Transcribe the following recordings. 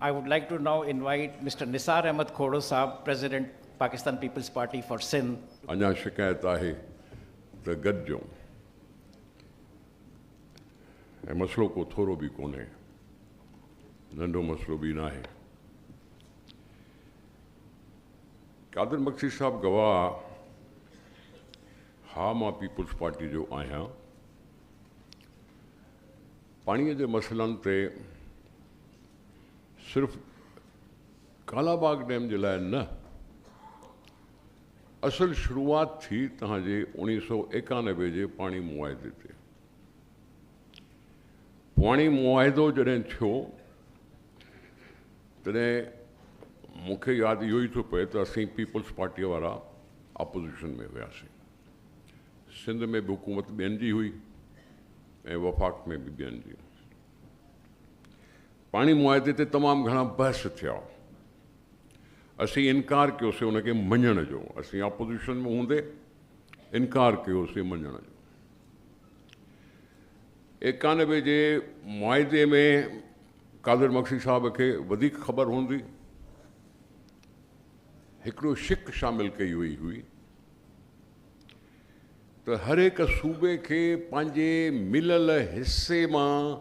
I would like to now invite Mr. Nisar Ahmed Khuhro Saab, President, Pakistan People's Party for Sindh. اڃا شڪايت آهي ته گڏجون ۽ مسئلو ڪو ٿورو به ڪونهي، ننڍو مسئلو به ناهي. قادر مگسي صاحب گواهه ها مان پيپلز پارٽي جو آهيان. پاڻيء جي مسئلن تي صرف ڪالاباغ ڊيم جي لاء نه، اصل شروعات ٿي توهان جي 1991 جي پاڻي معاهدي تي. پاڻي معاهدو جڏهن ٿيو تڏهن مون کي ياد اهو ئي ٿو پئي ته اسين پيپلز پارٽيء وارا اپوزيشن ۾ هياسين. سنڌ ۾ به حڪومت ٻين جي هئي ۽ وفاق ۾ به ٻين جي. پاڻي معاهدي تي تمام گهڻا بحث ٿيا. اسين انڪار ڪيوسين ان کي مڃڻ جو. اسين اپوزيشن ۾ هوندي انڪار ڪيوسين مڃڻ جو. 91 جي معاهدي ۾ قادر مگسي صاحب کي وڌيڪ خبر هوندي، هڪڙو شق شامل ڪئي وئي هئي ته هر هڪ صوبي کي پنهنجي مليل حصي مان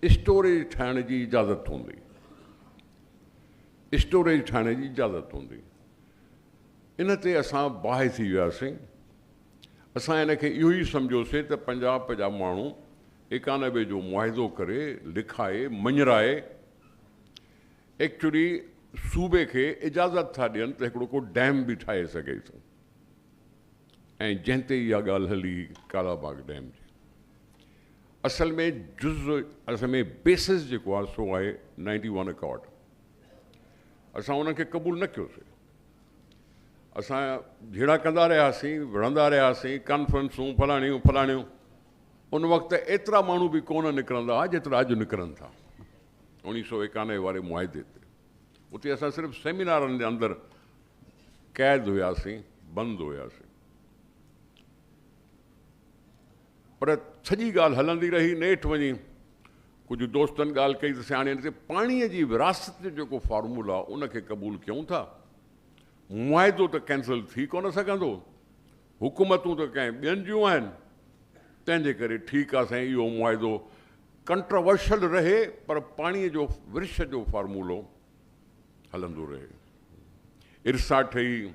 اسٽوريج ٺاهڻ جي اجازت هوندي. اسٽوريج ٺاهڻ جي اجازت هوندي. ان تي اسان باهه ٿي وياسين. اسان ان کي اهو ئي سمجهيوسين ته پنجاب جا ماڻهو 91 جو معاهدو ڪري، لکائي، مڃرائي ايڪچولي صوبي کي اجازت ٿا ڏين ته هڪڙو ڪو ڊيم به ٺاهي سگهي ٿو. ۽ جنهن تي اها ڳالهه هلي ڪالاباغ ڊيم جي اصل ۾ جز اصل ۾ بيسس جيڪو آهي سو آهي نائنٽي ون اڪارڊ. اسان انهن کي قبول نه ڪيوسين. اسان جهيڙا ڪندا رهياسين، وڙهندا رهياسين، ڪانفرنسون فلاڻيون فلاڻيون. ان وقت ايترا ماڻهو به ڪونه نڪرندا هئا جيترا اڄ نڪرن ٿا. 1991 واري معاهدي تي اتي اسان صرف سيمينارن جي اندر قيد هياسين، بند هياسين. پر سڄي ڳالهه هلندي رهي. نيٺ وڃي ڪجهه دوستن ڳالهه ڪئي ته سياڻي تي پاڻيء جي وراثت جو جيڪو فارمولو آهي ان کي قبول ڪيون ٿا. معاهدو ته ڪينسل ٿي ڪونه سگهندو. حڪومتون ته ڪنهن ٻين جون آهن. تنهن جي ڪري ٺيڪ آهي سائين اهو معاهدو ڪنٽراورشل رهي پر پاڻيء جو ورش جو فارمولو هلندو رهي. ارسا ٺهي،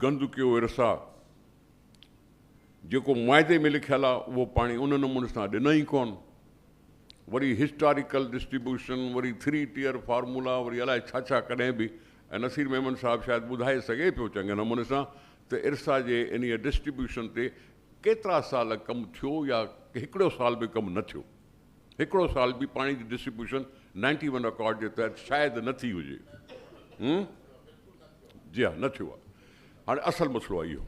گند ڪيو ارسا، جيڪو معاهدي ۾ لکيل آهي اهو پاڻي ان نموني سان ڏنو ئي ڪونه. وري هسٽاريڪل ڊسٽريبيوشن، وري ٿري ٽيئر فارمولا، وري الائي ڇا ڇا ڪڏهن به ۽ نصير ميمڻ صاحب شايد ٻڌائي سگهي پيو چڱي نموني سان ته ارسا جي انهيء ڊسٽريبيوشن تي ڪيترا سال ڪم ٿيو يا هڪڙو سال به ڪم نه ٿيو. هڪڙو سال به پاڻي جي ڊسٽريبيوشن نائنٽي ون اڪارڊ جي تحت شايد نه ٿي هجي. جي ها نه ٿيو آهي. هاڻي اصل مسئلو آهي اهو.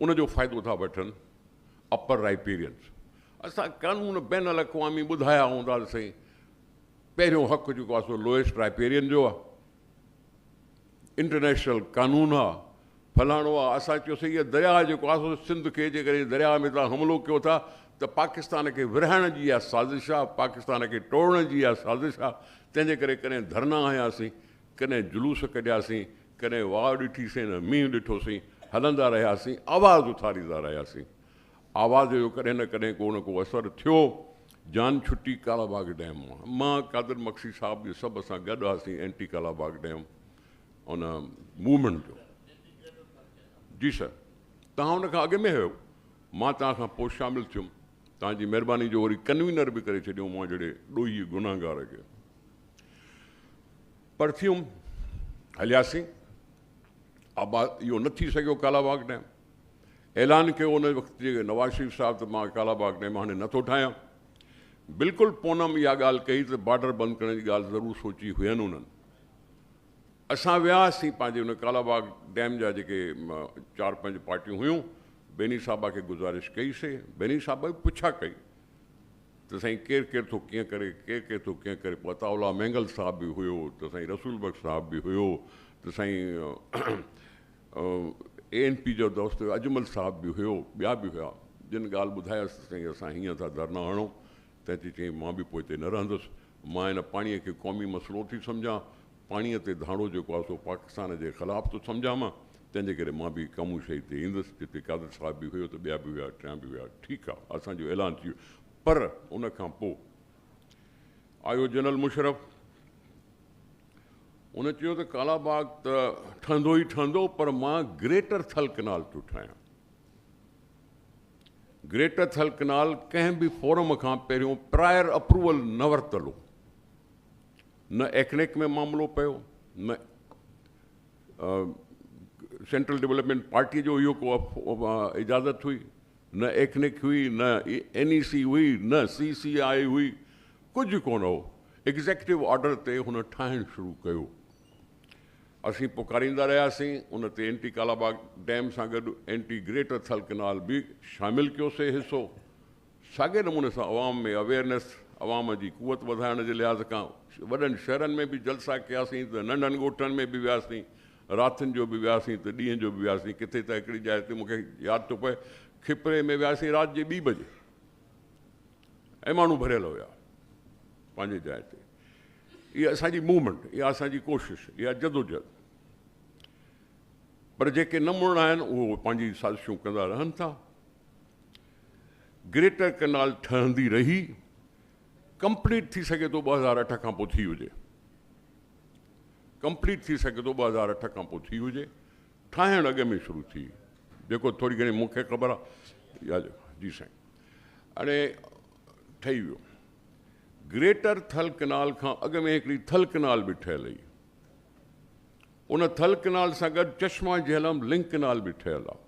ان جو فائدو ٿا وٺن اپر رائپيرينس. اسان قانون بين الاقوامي ٻڌايا هوندا ته سائين پهريون حق جيڪو آهي سو لوئسٽ رائپيرين جو آهي. انٽرنيشنل قانون آ فلاڻو آ. اسان چيوسين هيء درياهه جيڪو آ سو سنڌ کي جيڪڏهن درياهه ۾ توهان حملو ڪيو ٿا ته پاڪستان کي ورهائڻ جي اها سازش آ، پاڪستان کي ٽوڙڻ جي اها سازش آ. تنهن جي ڪري ڪڏهن ڌرڻا هنياسين، ڪڏهن جلوس ڪڍياسين، ڪڏهن واء ڏٺيسين نه مينهن ڏٺوسين، هلندا رهياسين، آواز اٿاريندا رهياسين. آواز جو ڪڏهن نه ڪڏهن ڪو نه ڪو اثر ٿيو. جان ڇٽي ڪالاباغ ڊيم مان. مان، قادر مگسي صاحب اهي سڀ اسان گڏ هئاسين اينٽي ڪالاباغ ڊيم ان موومينٽ جو. جي سر توهان ان کان اڳ ۾ هيو، مان توهان کان پوء شامل ٿيم. توهان جي مهرباني جو وري ڪنوينر به ڪري ڇڏيو مان جهڙي ڏوهي گنهگار کي. پر ٿيم هلياسين. آباد اهو نه ٿي سگهيو ڪالاباغ ڊيم. اعلان ڪيو ان وقت جي نواز شريف صاحب ته مان ڪالاباغ ڊيم هاڻي نٿو ٺاهيان. بلڪل پونم اها ڳالهه ڪئي ته بارڊر بند ڪرڻ جي ڳالهه ضرور سوچي هين انهن. اسان وياسين پنهنجي ان ڪالاباغ ڊيم جا جيڪي چار پنج پارٽيون هيون بيني صاحبه کي گذارش ڪئي سي. بيني صاحبه به پڇا ڪئي ته سائين ڪير ڪير ٿو ڪيئن ڪري، ڪير ڪير ٿو ڪيئن ڪري. پوء عطاء الله مينگل صاحب به هيو ته سائين رسول بخش صاحب به هيو ته سائين اي اين پي جو دوست اجمل صاحب به هيو، ٻيا به هيا، جن ڳالهه ٻڌايس ته سائين اسان هيئن ٿا ڌرڻا هڻون، تنهن تي چيائين مان به پوئتي نه رهندس، مان هن پاڻيء کي قومي مسئلو ٿي سمجهان، پاڻيء تي ڌاڙو جيڪو آهي سو پاڪستان جي خلاف ٿو سمجهان مان، تنهن جي ڪري مان به ڪامون شهيد تي ايندس، جتي قادر صاحب به هيو ته ٻيا به هيا، ٽيان به هيا، ٺيڪ آهي، اسان جو اعلان ٿي ويو. پر ان کان پوء آيو جنرل مشرف، ان چيو ته ڪالا باغ ته ٺهندو ئي ٺهندو پر مان گريٽر ٿل ڪئنال ٿو ٺاهيان. گريٽر ٿل ڪئنال ڪنهن به فورم کان پهريون پرائر اپروول نه ورتل هو، نه ايڪنيڪ ۾ معاملو پيو، نه سينٽرل ڊولپمينٽ پارٽي جو اهو ڪو اجازت هئي، نه ايڪنيڪ هئي، نه اين اي سي هئي، نه سي سي آء هئي، ڪجهه ڪونه هو. ايگزيڪٽو آرڊر تي هن ٺاهڻ شروع ڪيو. اسين پڪاريندا رهياسين، ان تي اينٽي ڪالاباغ ڊيم سان گڏ اينٽي گريٽر ٿل ڪئنال به شامل ڪيوسي حصو. ساڳئي نموني سان عوام ۾ اويئرنيس، عوام جي قوت وڌائڻ جي لحاظ کان وڏن شهرن ۾ به جلسا ڪياسين ته ننڍن ڳوٺن ۾ به وياسين، راتين جو به وياسين ته ڏينهن جو به وياسين. ڪٿي ته هڪڙي جاء تي مون کي ياد ٿو پئي، کپري ۾ وياسين رات جي 2 بجي ۽ ماڻهو ڀريل هيا پنهنجي جاء تي. اها اسان جي موومينٽ، اها اسان جي ڪوشش، اها جدوجهد. پر جيڪي نه مڙڻا آهن اهو پنهنجي سازشون ڪندا رهن ٿا. گريٽر ڪئنال ٺهندي رهي، ڪمپليٽ ٿي سگهي ٿو 2008 کان پوء ٿي هجي، ڪمپليٽ ٿي سگهي ٿو 2008 کان پوء ٿي هجي، ٺاهڻ اڳ ۾ شروع ٿي، جيڪو ٿوري گهڻي مون کي خبر آهي يا جي سائين. هاڻي ٺهي ويو. گريٽر ٿل ڪئنال کان اڳ ۾ هڪڙي ٿل ڪئنال به ٺهيل هئي. ان ٿل ڪئنال سان گڏ چشما جهلم لنڪ ڪئنال به ٺهيل آهي،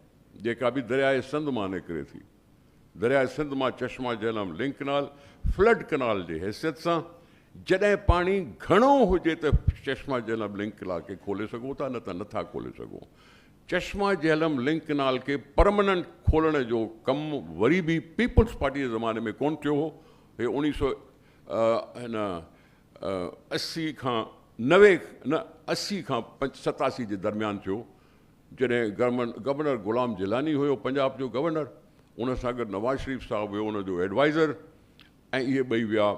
جيڪا به درياء سنڌ مان نڪري ٿي. درياء سنڌ مان Chashma Jhelum link canal flood canal جي حيثيت سان جڏهن پاڻي گهڻو هجي ته چشما جهلم لنڪ ڪئنال کي کولي سگهون ٿا، نه ته نٿا کولي سگهون. چشما جهلم لنڪ ڪئنال کي پرمننٽ کولڻ جو ڪم وري به پيپلز پارٽي جي زماني ۾ ڪونه ٿيو هو. هي 1980 کان 90 نه 80 کان 87 جي درميان ٿيو، جڏهن گورنر غلام جيلاني هيو پنجاب جو گورنر، ان سان گڏ نواز شريف صاحب هيو ان جو ايڊوائزر، ۽ اهي ٻئي ويا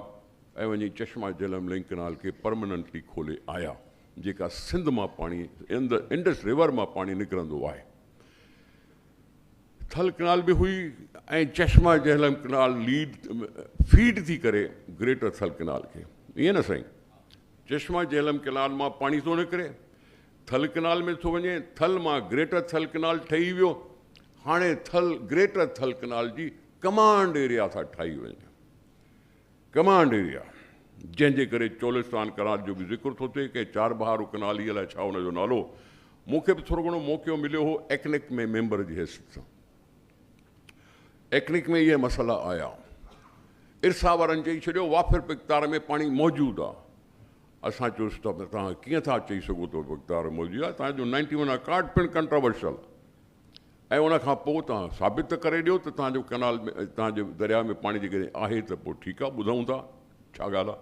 ۽ وڃي چشما جهلم لنڪ ڪئنال کي پرمننٽلي کولي آيا، جيڪا سنڌ مان پاڻي انڊس ريور مان پاڻي نڪرندو آهي. ٿل ڪئنال به هئي ۽ چشما جهلم ڪئنال ليڊ فيڊ ٿي ڪري گريٽر ٿل ڪئنال کي. ائين نه سائين؟ چشما جهلم ڪئنال مان پاڻي ٿو نڪري، ٿل ڪئنال ۾ ٿو وڃي، ٿل مان گريٽر ٿل ڪئنال ٺهي ويو. هاڻي ٿل گريٽر ٿل ڪئنال جي ڪمانڊ ايريا ٿا ٺاهي وڃي، ڪمانڊ ايريا، جنهن جي ڪري چولستان ڪئنال جو به ذڪر ٿو ٿئي، ڪنهن چار بهارو ڪئنال ئي الائي ڇا ان جو نالو. مون کي به ٿورو گهڻو موقعو مليو هو ايڪنڪ ۾ ميمبر جي حيثيت سان. ايڪنڪ ۾ اهي مسئلا آيا. ارسا وارن چئي ڇڏيو وافر مقدار ۾ پاڻي موجود آ. اسان چيوسين ته توهان ڪيئن ٿا چئي سگهو ته مقدار موجود آ، توهان جو 91 اڪارڊ پڻ ڪنٽراورشل آ، ۽ ان کان پوء توهان ثابت ته ڪري ڏيو ته توهان جو ڪئنال ۾ توهان جي درياء ۾ پاڻي جيڪڏهن آهي ته پوء ٺيڪ آ، ٻڌون ٿا ڇا ڳالهه آ.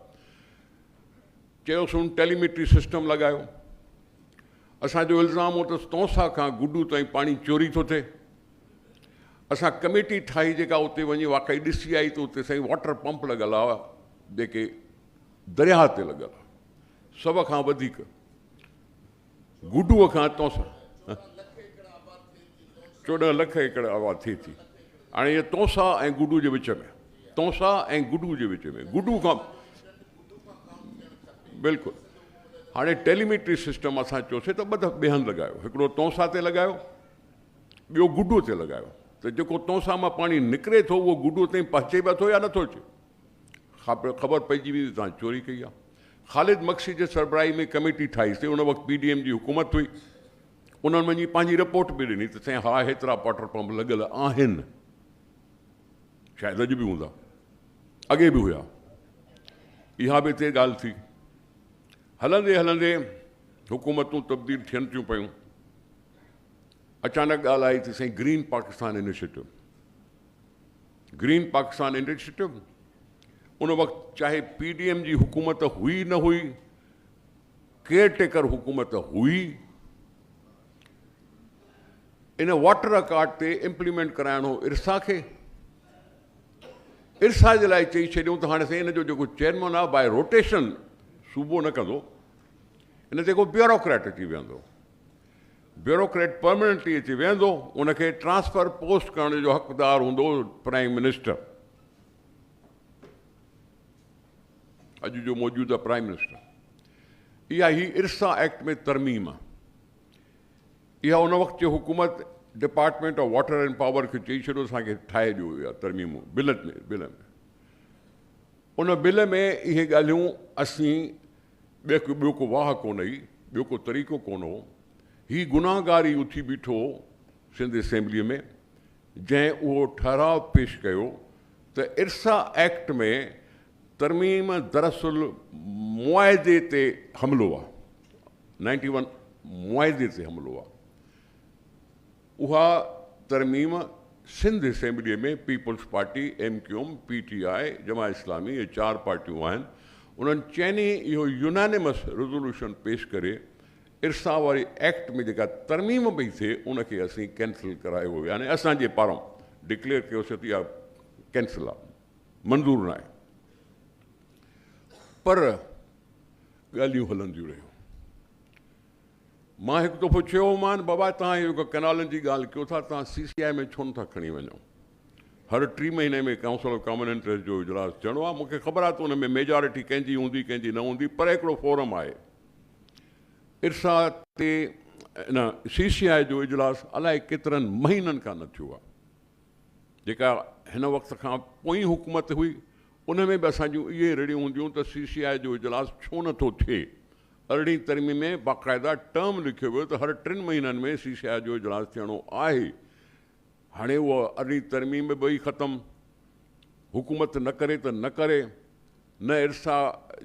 چيوسون ٽيليميٽري سسٽم لڳايو. اسان جو الزام هو ته تونسا کان گڊو تائين پاڻي چوري ٿو ٿئي. اسان ڪميٽي ٺاهي جيڪا اتي وڃي واقعي ڏسي آئي ته اتي سائين واٽر پمپ لڳل آ، جيڪي درياهه تي لڳل آ، سڀ کان وڌيڪ گڊوء کان تونسا 14 لک ايڪڙ آباد ٿئي ٿي. هاڻي هيء تونسا ۽ گڊو جي وچ ۾، تونسا ۽ گڊو جي وچ ۾، گڊو کان بلڪل. هاڻي ٽيليميٽري سسٽم اسان چيوسي ته ٻه دفعا ٻئي هنڌ لڳايو، هڪڙو تونسا تي لڳايو، ٻيو گڊو تي لڳايو، ته جيڪو تونسا مان پاڻي نڪري ٿو اهو گڊو تائين پهچي به ٿو يا نٿو اچي، خبر پئجي ويندي توهان چوري ڪئي آهي. خالد مگسي جي سربراهي ۾ ڪميٽي ٺاهي سي، ان وقت پي ڊي ايم جي حڪومت هئي، انهن وڃي پنهنجي رپورٽ به ڏني ته سائين ها هيترا واٽر پمپ لڳل آهن، شايد اڄ به هوندا، اڳي به هيا. اها به هتي ڳالهه ٿي. هلندي هلندي حڪومتون تبديل ٿين ٿيون پيون. اچانڪ ڳالهه آئي ته سائين green Pakistan initiative, green Pakistan initiative ان وقت چاهي پي ڊي ايم جي حڪومت هئي نه هئي، ڪيئر ٽيڪر حڪومت هئي، ان واٽر اڪارڊ تي امپليمينٽ ڪرائڻو ارسا کي. ارسا جي لاء چئي ڇڏيون ته هاڻي سائين ان جو جيڪو چيئرمين آهي باء روٽيشن صوبو نه ڪندو، ان تي ڪو بيوروڪريٽ اچي ويهندو، بيوروڪريٽ پرماننٽلي اچي ويهندو، ان کي ٽرانسفر پوسٽ ڪرڻ جو حقدار هوندو پرائيم منسٽر، اڄ جو موجوده پرائيم منسٽر. اها هي ارسا ايڪٽ ۾ ترميم آهي. اها ان وقت جي حڪومت department of water and power کي چئي ڇڏيو اسان کي ٺاهي ڏيو اها ترميمون بل ۾، بل ۾. ان بل ۾ اهي ڳالهيون اسين ٻيو ڪو واهه ڪونه هئي، ٻيو ڪو طريقو ڪونه هو. هي گناهگار ئي اٿي بيٺو هو سنڌ اسيمبليء ۾ جنهن اهو ٺهراء پيش ڪيو ته ارسا ايڪٽ ۾ ترميم دراصل معاهدي تي حملو آهي، 91 معاهدي تي حملو آهي. اها ترميم سنڌ اسيمبليء ۾ peoples party, M Q M, P T I, Jamaat Islami اهي چار پارٽيون آهن، انهن چئني اهو يونانيمس ريزولوشن پيش ڪري ارسا واري ايڪٽ ۾ جيڪا ترميم پئي ٿئي ان کي اسين ڪينسل ڪرايو ويو، يعني اسان جي پاران ڊڪليئر ڪيوسين ته اها ڪينسل آهي، منظور ناهي. پر ڳالهيون هلنديون رهيون. مان هڪ دفعو چيو هومان بابا توهان اهو جيڪو ڪئنالن جي ڳالهه ڪيو ٿا توهان سي سي آء ۾ ڇو نٿا کڻي وڃو؟ هر ٽي مهيني ۾ ڪائونسل آف ڪامن انٽريسٽ جو اجلاس ٿيڻو آهي، مون کي خبر آهي ته ان ۾ ميجارٽي ڪنهن جي هوندي ڪنهن جي نه هوندي، پر هڪڙو فورم آهي. ارسا تي ان سي سي آء جو اجلاس الائي ڪيترن مهينن کان نه ٿيو آهي. جيڪا هن وقت کان پوئين حڪومت هئي ان ۾ به اسان جون اهي رڙيون هونديون ته سي سي آء جو اجلاس ڇو نه ٿو ٿئي. ارڙهين ترميم ۾ باقاعده ٽرم لکيو ويو ته هر ٽن مهينن ۾ سي سي آء جو اجلاس ٿيڻو آهي. هاڻي اها ارڙهين ترميم به وئي ختم. حڪومت نه ڪري ته نه ڪري، نه ارسا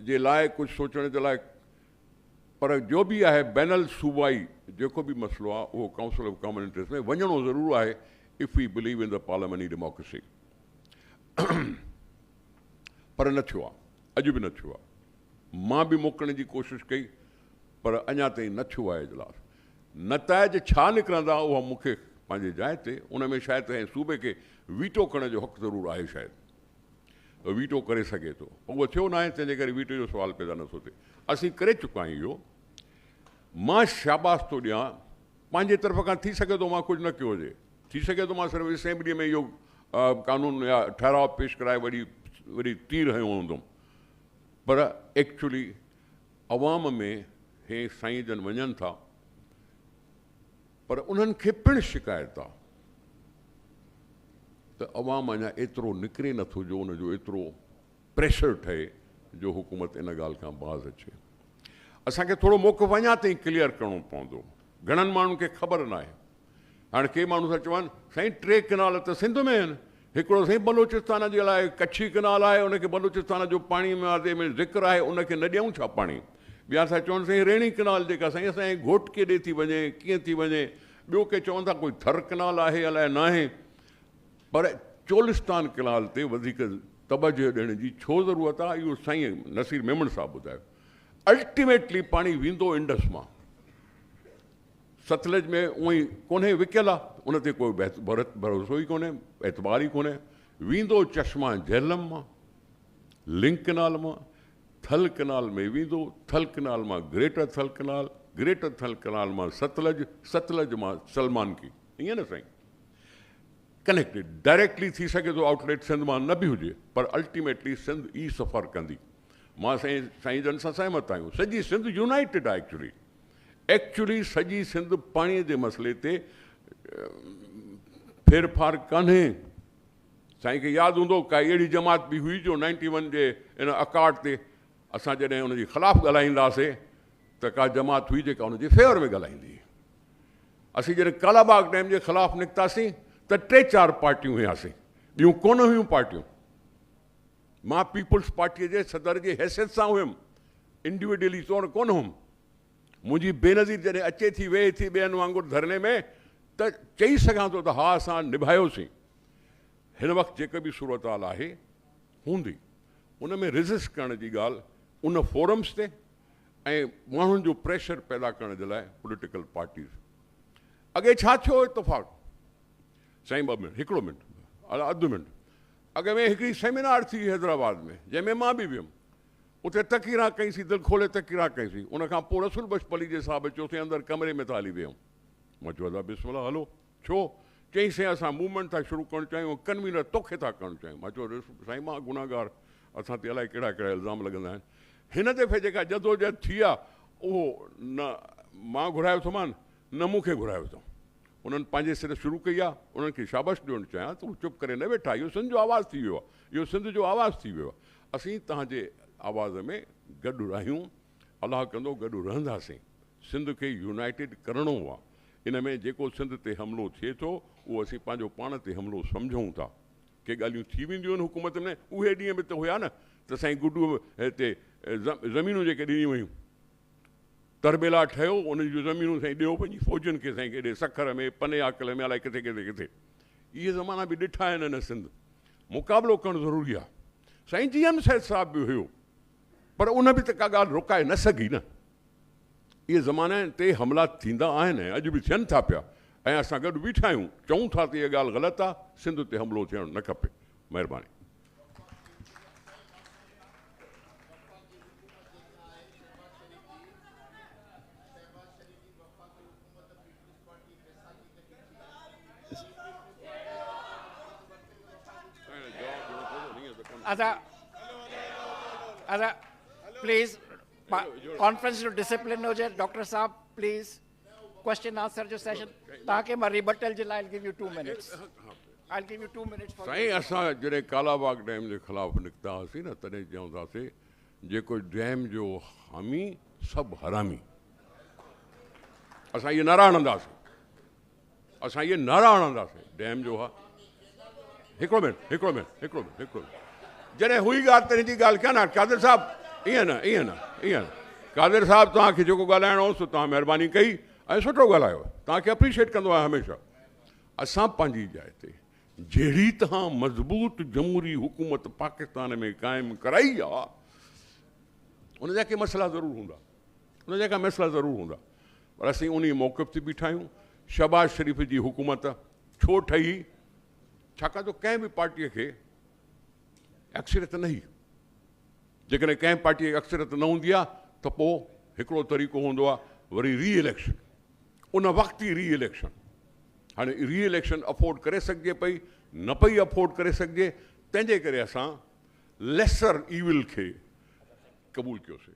جي لاء ڪجهه سوچڻ جي لاء، پر جو به آهي بين الصوبائي جيڪو به مسئلو آهي اهو ڪائونسل آف ڪامن انٽريسٽ ۾ وڃڻو ضرور آهي if we believe in the parliamentary democracy. پر نه ٿيو آهي، اڄ به نه ٿيو آهي. مان به موڪلڻ جي ڪوشش ڪئي پر اڃا تائين نه ٿيو آهي اجلاس. نتائج ڇا نڪرندا اها مون کي پنهنجي جاء تي ان ۾ شايد ڪنهن صوبي کي ويٽو ڪرڻ جو حق ضرور آهي، شايد ويٽو ڪري سگهي ٿو، پر اهو ٿيو ناهي تنهن جي ڪري ويٽو جو سوال پيدا نٿو ٿئي. اسين ڪري چڪا آهيون اهو. مان شاباس ٿو ڏيان پنهنجي طرف کان، ٿي سگهي ٿو مان ڪجهه نه ڪيو هجي، ٿي سگهي ٿو مان صرف اسيمبليء ۾ اهو قانون يا ٺهراء پيش ڪرائي وڏي وڏي تير هنيو هوندم، پر ايڪچولي عوام ۾ هي سائين جن وڃن ٿا پر انهن کي پڻ شڪايت آ ته عوام اڃا ايترو نڪري نٿو جو ان جو ايترو پريشر ٺهي جو حڪومت ان ڳالهه کان باز اچي. اسان کي ٿورو موقف اڃا تائين ڪليئر ڪرڻو پوندو. گهڻن ماڻهن کي خبر ناهي. هاڻي ڪي ماڻهو ٿا چون سائين ٽي ڪئنال ته سنڌ ۾ آهن، هڪڙو سائين بلوچستان جي لاء ڪڇي ڪئنال آهي ان کي بلوچستان جو پاڻي مادي ۾ ذڪر آهي ان کي نه ڏيون ڇا پاڻي؟ ٻيا ٿا چون سائين ريڻي ڪئنال جيڪا سائين اسان جي گهوٽڪي ڏي ٿي وڃي ڪيئن ٿي وڃي؟ ٻيو ڪي چون ٿا ڪوئي ٿر ڪئنال آهي الائي ناهي. پر چولستان ڪئنال تي وڌيڪ توجهه ڏيڻ جي ڇو ضرورت آهي اهو سائين نصير ميمڻ صاحب ٻڌايو. الٽيميٽلي پاڻي ويندو انڊس مان. ستلج ۾ اونئن ئي ڪونهي وڪيل آ، ان تي ڪو ڀروسو ئي ڪونهي، اعتبار ئي ڪونهي. ويندو چشما جهلم مان، لنڪ ڪئنال مان، ٿل ڪئنال ۾ ويندو، ٿل ڪئنال مان greater Thal canal, greater Thal canal مان ستلج، ستلج مان سلمانڪي. ائين نه سائين؟ ڪنيڪٽيڊ ڊائريڪٽلي ٿي سگهي ٿو آئوٽ ليٽ سنڌ مان نه به هجي پر الٽيميٽلي سنڌ ئي سفر ڪندي. مان سائين سائين جن سان سهمت آهيون. سڄي سنڌ يونائيٽيڊ آهي ايڪچولي. ايڪچولي سڄي سنڌ پاڻي جي مسئلي تي ڦيرڦار ڪانهي. سائين کي ياد هوندو ڪا اهڙي جماعت به هئي جو نائنٽي ون جي ان اڪارڊ تي اسان جڏهن ان جي خلاف ڳالهائيندا هئاسين ته ڪا جماعت هئي جيڪا ان جي فيور ۾ ڳالهائيندي هئي. اسين جڏهن ڪالاباغ ڊيم جي خلاف نڪتاسين ته ٽي چار پارٽيون هياسين، ٻيون ڪونه هيون پارٽيون. مان پيپلز پارٽيء جي صدر جي حيثيت سان هيم، انڊيوڊيلي طور ڪونه هيم. منهنجي بينظير جڏهن اچي ٿي ويهي ٿي ٻين وانگر ڌرڻي ۾ ته چئي سگهان ٿو ته ها اسان نڀايوسين. هن وقت جيڪا به صورتحال آهي هوندي ان ۾ ريزسٽ ڪرڻ جي ڳالهه ان فورمز تي ۽ ماڻهن جو پريشر پيدا ڪرڻ جي لاء پوليٽيڪل پارٽيز. اڳي ڇا ٿيو اتفاق سائين ٻه منٽ هڪڙو منٽ اڌ منٽ. اڳ ۾ هڪڙي سيمينار ٿي حيدرآباد ۾ جنهن ۾ مان به ويم. اتي تقريران ڪئيسين، دل کولي تقريران ڪئيسين. ان کان پوء رسول بخش پليجي صاحب چيو سائين اندر ڪمري ۾ ٿا هلي ويهون. مان چيو ادا بسم الله هلو. ڇو؟ چيائين سائين اسان موومينٽ ٿا شروع ڪرڻ چاهيون ۽ ڪنوينر توکي ٿا ڪرڻ چاهيون. مان چيو سائين مان گنهگار، اسان تي الائي ڪهڙا ڪهڙا الزام لڳندا آهن. هن دفعي جيڪا جدوجهد ٿي آ اهو نه مان گهرايو اٿمان نه مون کي گهرايو اٿئون. انهن پنهنجي سر شروع ڪئي آ، انهن کي شابش ڏيڻ چاهيان ته هو چپ ڪري نه ويٺا. اهو سنڌ جو آواز ٿي ويو آ، اهو سنڌ جو آواز ٿي ويو آ. اسين توهان جي آواز ۾ گڏ آهيون، الله ڪندو گڏ رهنداسين. سنڌ کي يونائيٽيڊ ڪرڻو آ. ان ۾ جيڪو سنڌ تي حملو ٿئي ٿو اهو اسين پنهنجو پاڻ تي حملو سمجهون ٿا. ڪي ڳالهيون ٿي وينديون آهن حڪومت ۾، اهي ڏينهن به ته هيا نه ته سائين گڊو هتي زمينون جيڪي ڏنيون ويون، تربيلا ٺهيو ان جون زمينون سائين ڏيو پنهنجي فوجين کي سائين ڪيڏي سکر ۾ پني عاقل ۾ الائي ڪٿي ڪٿي ڪٿي. اهي زمانا به ڏٺا آهن هن سنڌ. مقابلو ڪرڻ ضروري آهي. سائين جي ايم سيد صاحب به هيو پر ان به ته ڪا ڳالهه روڪائي نه سگهي نه. اهي زماني تي حملا ٿيندا آهن ۽ اڄ به ٿين ٿا پيا ۽ اسان گڏ بيٺا آهيون چئون ٿا ته اها ڳالهه غلط آهي سنڌ تي حملو ٿيڻ نه کپي. مهرباني. ادا ادا پليز ڪانفرنس جو ڊسپلن هجي ڊاڪٽر صاحب پليز ڪويسچن آنسر جو سيشن توهان کي مان ريبٽل جي لاء give you 2 minutes I give you 2 minutes سائين اسان جڏهن ڪالا باغ ڊيم جي خلاف نڪتا هئاسين نه تڏهن چوندا هئاسين جيڪو ڊيم جو حامي سڀ حرامي. اسان اهي نعرا هڻنداسين، اسان اهي نعرا هڻنداسين ڊيم جو ها. هڪڙو منٽ هڪڙو منٽ هڪڙو منٽ هڪڙو منٽ جڏهن هئي ڳالهه تڏهن جي ڳالهه ڪيان نه قادر صاحب ائين نه ائين نه ائين نه قادر صاحب توهان کي جيڪو ڳالهائڻو هو سو توهان مهرباني ڪئي ۽ سٺو ڳالهايو توهان کي اپريشيٽ ڪندو آهيان هميشه. اسان پنهنجي جاء تي جهڙي توهان مضبوط جمهوري حڪومت پاڪستان ۾ قائم ڪرائي آ ان جا ڪي مسئلا ضرور هوندا ان جا ڪا مسئلا ضرور هوندا پر اسين انهي موقف تي بيٺا آهيون. شهباز شريف جي حڪومت ڇو ٺهي؟ ڇاڪاڻ جو ڪنهن به پارٽيء کي اڪثريت نه هئي. جيڪڏهن ڪنهن پارٽيء کي اڪثريت نه هوندي آهي ته پوء هڪڙو طريقو هوندو آهي وري ري اليڪشن، ان وقت ئي ري اليڪشن. هاڻي ري اليڪشن افورڊ ڪري سگهجي پئي نه پئي افورڊ ڪري سگهجي، تنهن جي ڪري اسان ليسر ايول کي قبول ڪيوسين.